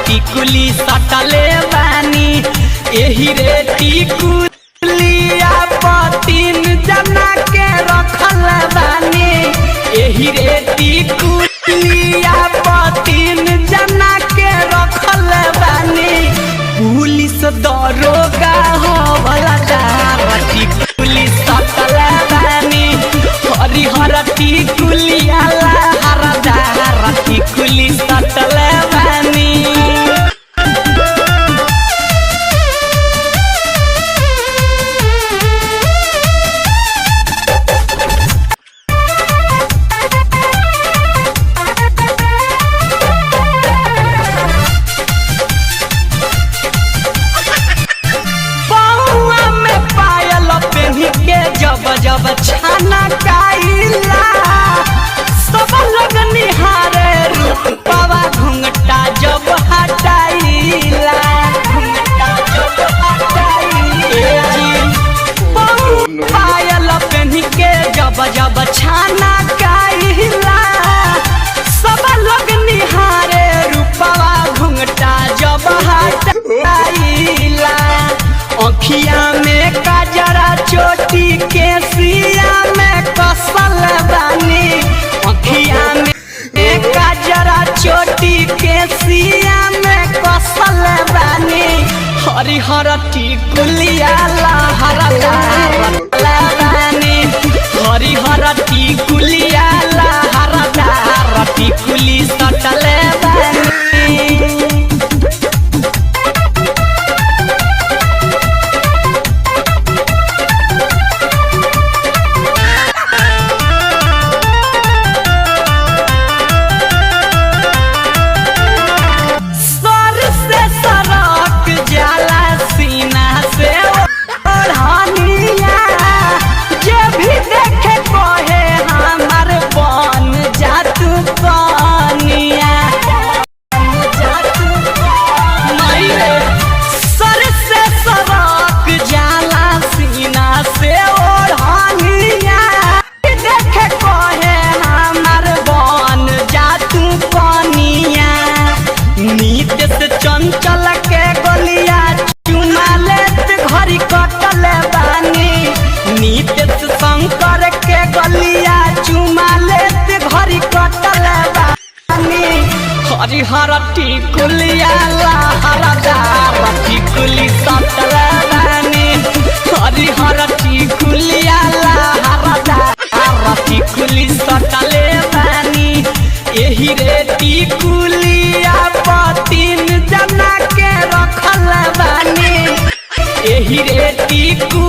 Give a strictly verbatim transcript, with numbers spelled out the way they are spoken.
टिकुली सटले बानी, एही रे टिकुलिया पर तीन जना के रखल बानी, एही रे टिकुलिया पर तीन जना के रखल बानी। पुलिस दरोगा हवलदार टिकुली सटले बानी, हरिहर टिकुलिया लहरदार टिकुली सटले बानी। पौआ में पायल पहन के जब जब छाना काइला, सब लोग निहारे रूपवा घुंघटा जब हटाइला। घुंघटा जब हटाइला। ए जी, पौआ पायल पहन के जब जब छाना काइला, सब लोग निहारे रूपवा घुंघटा जब हटाइला। अखिया में काजरा चोटी केसिया में कसल बानी, अखिया में काजरा चोटी केसिया में कसल बानी। हरिहर टिकुलिया लहरदार बानी, हरिहर टिकुलिया लहरदार टिकुली सटले बानी। सर से सरक जाला सीना से ओढ़निया, जे भी देखे कहे हमार बन जा तू कनिया। माई रे, सर से सरक जाला सीना से ओढ़निया, देखे कहे हमार बन जा तू कनिया। नीतीश चंचल के गलिया चुमा लेत घड़ी कटल बानी, नीतीश शंकर के गलिया चुमा लेत घड़ी कटल बानी। हरिहर टिकुलिया लहरदार टिकुली सटल बानी, हरिहर टिकुलिया लहरदार टिकुली सटले बानी। एही रे टिकुलिया पर तीन जना के रखल बानी, एही रे टिकुलिया